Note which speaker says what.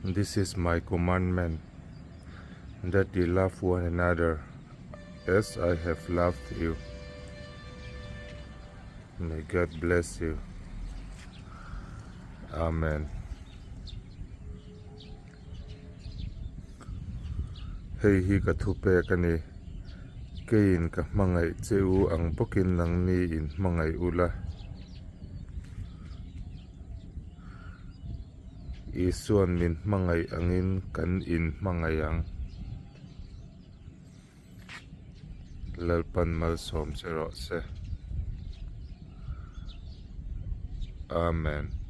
Speaker 1: This is my commandment, that ye love one another as I have loved you. May God bless you. Amen. Hei hi ka thupek a ni. Keiin ka hmangaih che u ang bawkin nangni in hmangaih ula. Isuan min hmangaih angin kan in hmangaih ang. Lalpan malsawm che rawh se. Amen.